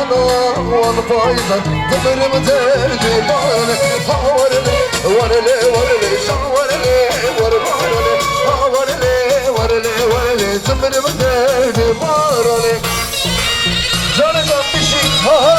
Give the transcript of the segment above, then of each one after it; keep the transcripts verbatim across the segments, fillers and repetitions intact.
Wan payîzan dimirim derdê barê. Ha warê lê, warê lê, warê lê, şa warê lê, warê barê lê. Ha warê lê, warê lê, warê lê, dimirim derdê barê. Canê can bijî, ha ha.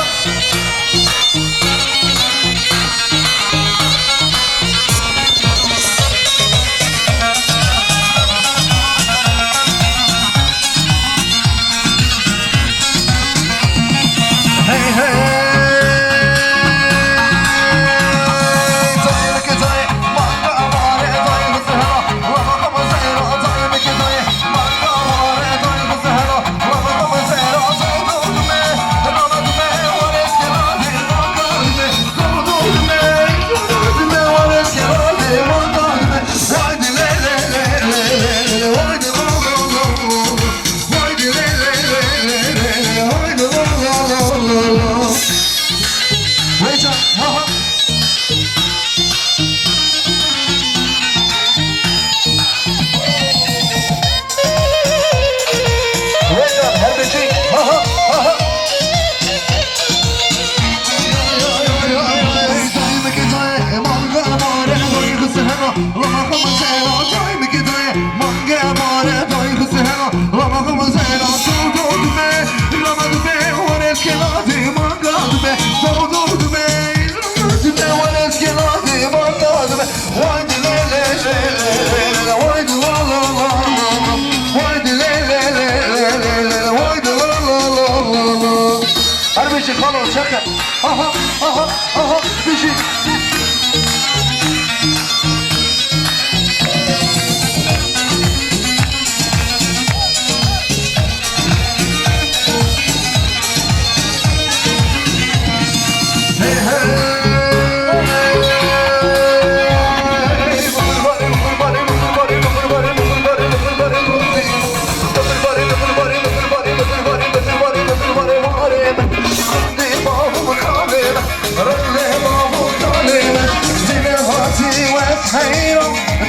Her bijî xalo, çeke. Aha, aha, aha, bijî.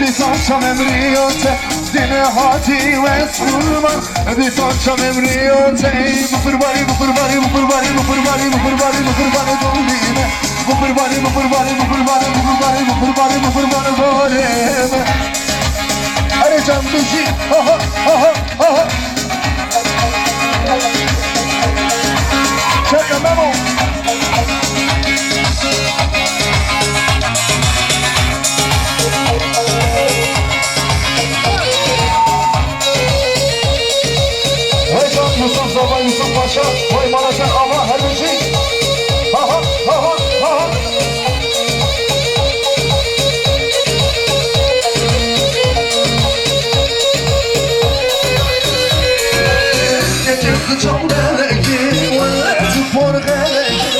Dîsan çam emriyate, dine hatî wes kurban. Dîsan çam emriyate, ey, bi qurbanî, bi qurbanî, bi qurbanî, bi qurbanî, bi qurbanî, bi qurbanî dondîne. Bi qurbanî, bi qurbanî, bi qurbanî, bi qurbanî, bi qurbanî, bi qurbanî borê me. Erê can bijî, aha, aha, aha. Çeke Memo. Hey can, Yusuf Zaba, Yusuf Paşa, hey Malacan Ava, her bijî. Ha ha, ha ha, ha ha. Çaw belekî, wele tu por xelekî.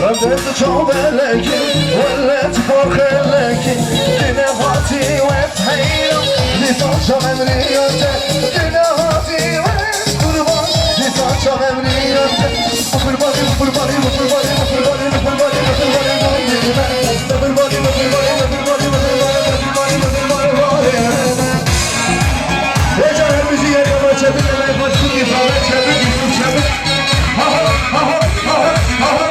Rebe tu çaw belekî, wele tu por xelekî. Dine hatî wes heyran, dîsan çav emriyate. Dine hatî wes kurban, dîsan çav emriyate. Kurbanî, kurbanî, kurbanî, kurbanî, kurbanî, kurbanî, kurbanî, kurbanî. Hêcan her bijî, Yekama Çebik, Emek Başkûkî, Samet Çebik, Yusuf Çebik. Ha ha, ha ha, ha ha, ha ha.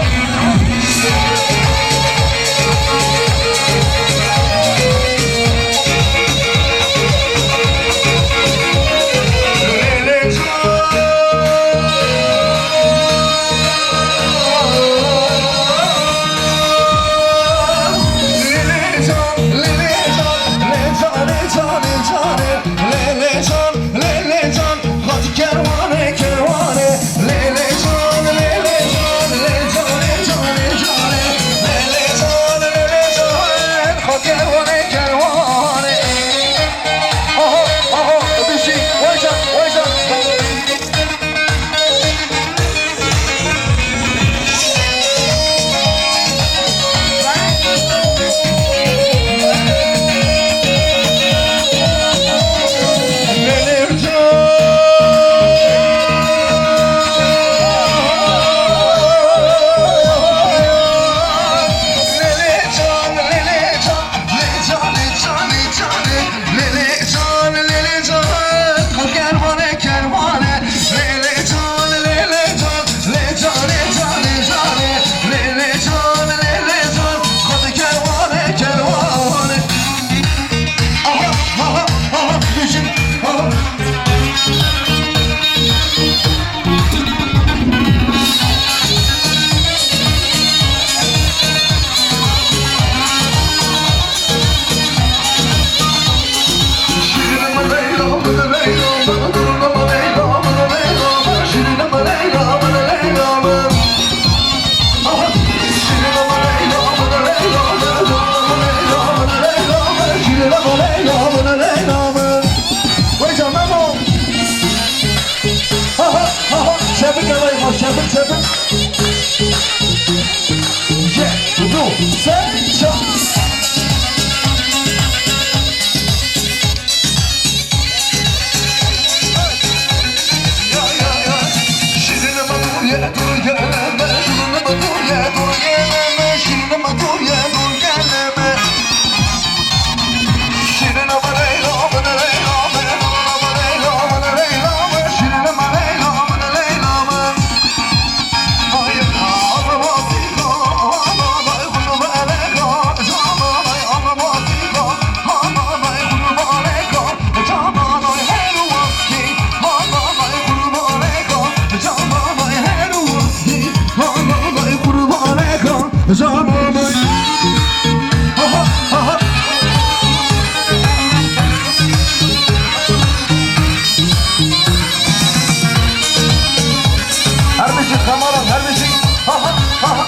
Her bijî kamaran, her bijî. Ha, ha, ha, ha.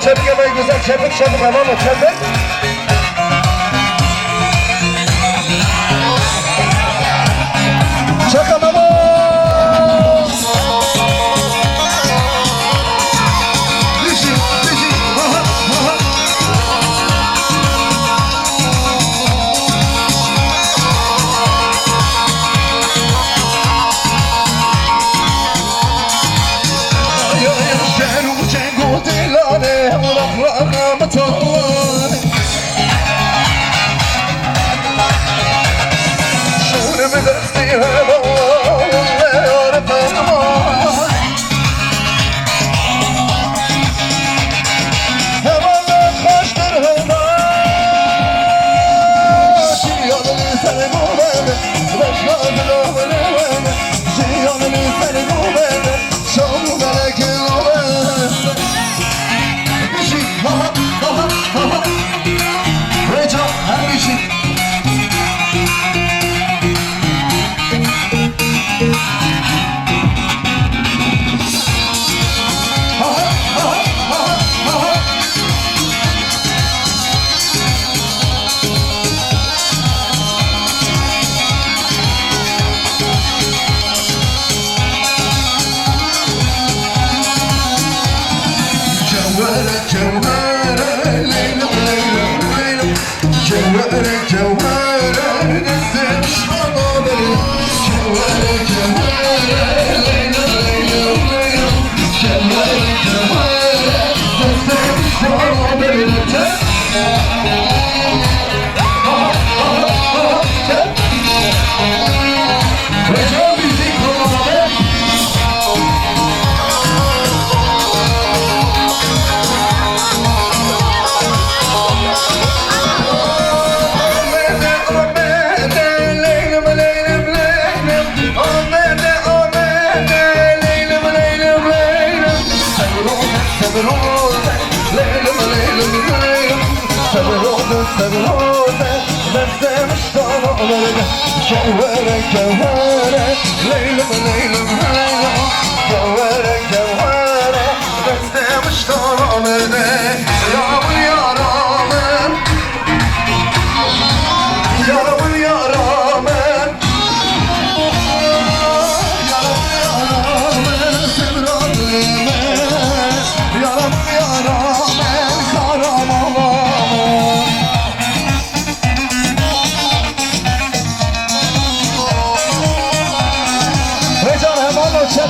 Çevik hemen güzel, çevik, çevik, hemen o çevik. Çaka Memo! Dişi, dişi, aha, aha. Şer û çeng û têlanê, ulaqlaqa mitane. Şûr bi destî hema, ne yar ferman. Hevalek xweştir hema, jiyan li ser gû bene, weşka zilamê wene, jiyan li ser gû bene, şan û melekê wene. Bijî, ha ha, ha ha, ha ha. Rêca, her bijî. Cewhere, cewhere, leylim, leylim, leylim. Cewhere, cewhere, destê mişkana bere. Cewhere, cewhere, leylim, leylim, leylim. Cewhere, cewhere, destê mişkana bere. Sebrode, sebrode, destê miştana berde. Kewere, kewere, leylim, leylim, leylim. Kewere, kewere, destê miştana berde. Yaramın, yaramın, yaramın, yaramın, yaramın.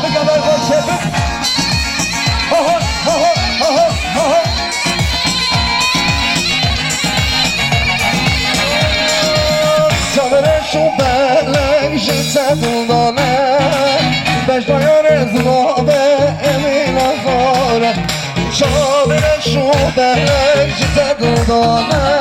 Bike ber xwe çêbik. Ha, ha, ha, ha, ha, ha, ha. Çavreş û belek ji te dildane, beşdayane zilave Emîne xare. Çavreş û belek ji te dildane,